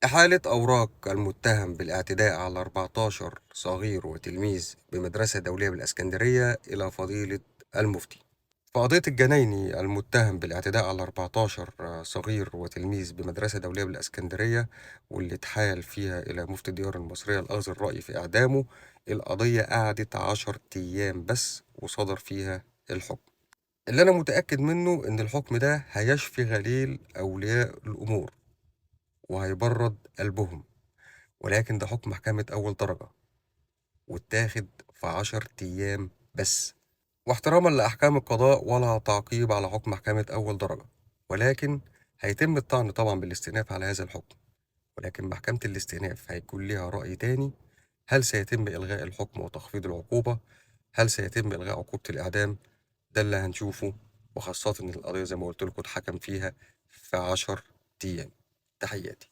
إحالة أوراق المتهم بالاعتداء على 14 صغير وتلميذ بمدرسة دولية بالإسكندرية إلى فضيلة المفتي. في قضية الجنايني المتهم بالاعتداء على 14 صغير وتلميذ بمدرسة دولية بالإسكندرية واللي اتحال فيها إلى مفتي الديار المصرية لأخذ الرأي في إعدامه، القضية قعدت 10 أيام بس وصدر فيها الحكم. اللي أنا متأكد منه إن الحكم ده هيشفي غليل أولياء الأمور وهيبرد قلبهم، ولكن ده حكم محكمة أول درجة واتاخد في 10 أيام بس، واحتراما لأحكام القضاء ولا تعقيب على حكم محكمة أول درجة، ولكن هيتم الطعن طبعا بالاستئناف على هذا الحكم، ولكن محكمة الاستئناف هيكون ليها رأي تاني. هل سيتم إلغاء الحكم وتخفيض العقوبة؟ هل سيتم إلغاء عقوبة الإعدام؟ ده اللي هنشوفه، وخاصة إن القضية زي ما قلت لكم اتحكم فيها في 10 أيام. تحياتي.